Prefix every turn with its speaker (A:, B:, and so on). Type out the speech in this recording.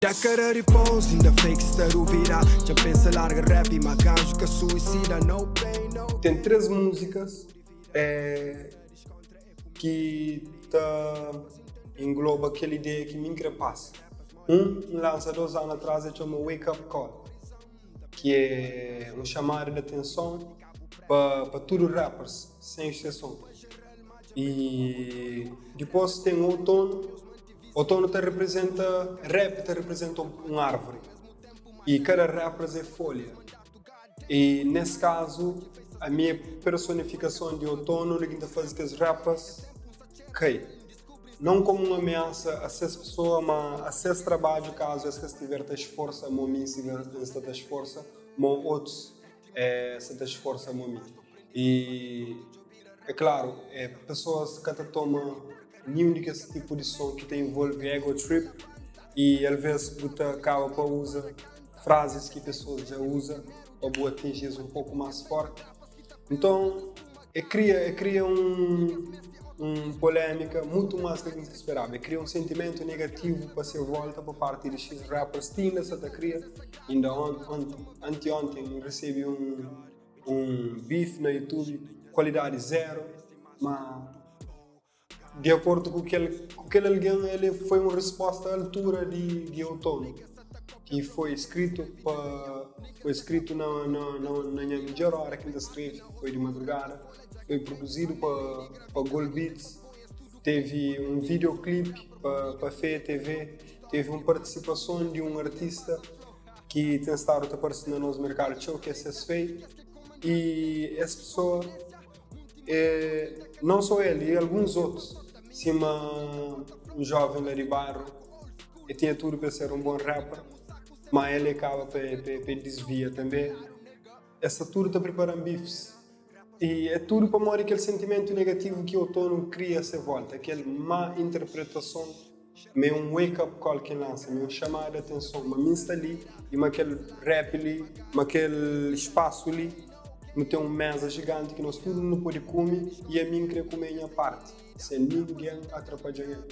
A: Da cara de pons, ainda fake sta duvida. Já pensa larga rap, ma gajo que suicida. No pain, no
B: Ten 3 múzikas é, ki ta engloba kel ideia ki mi N kre pasa. Un, N lansa 2 anu atrás, el txoma Wake Up Call, ki é un xamada di atenson pa pa tudu rappers, sen exseson. I dipôs ten Outono, Outono ta reprezenta, rap ta reprezenta un árvori i kada rappers é folha. I nes kazu ami é personifikason di Outono di ki N ta faze kes rappers kai. Não komu un ameasa a ses pesoa, ma a ses trabadju kazu es ka stiver ta sforsa mo mi N sta ta sforsa, mo otus sta ta sforsa mo mi. I é klaru, pesoas ka ta toma ninhun di kes tipu di son ki ta involve ego trip i alvês bu ta kaba pa uza frazis ki pesoas dja uza pa bu atinji-s un poku más fórti. Nton, é kria é kria un un polémika mutu más di ki N ta speraba. É kria un sentimentu negativu pa se volta pa parti di X rappers ti inda sa ta kria. Inda antionten N resebe un un beef na youtube kualidadi zero ma di akordu ku kel ku kel algen el foi un risposta a altura di di outono ki foi skritu pa foi skritu na na na na nha midjor ora ki N ta skrebe foi di madrugada foi produzidu pa pa Gold Beats tevi un videoclip pa pa Fé TV tevi un partisipason di un artista ki ten stadu ta parse na nos merkadu txeu ki é ses fei i es pesoa é não só el e alguns otus sima un joven la di bairro e tinha tudo pa ser un bon rapper ma el e kaba pa pa desvia tanbe es sta tudu ta pripara-m bifs i é tudu pamodi kel sentimentu negativu ki outono kria a se volta kel má interpretason Ma é un wake up call ki N lansa, ma é un xamada di atenson ma mi N sta li i ma kel rap li, ma kel spasu li, nu ten un meza jiganti ki nos tudu nu pode kume i ami N kre kume nha parti sen ningen atrapadja-m el.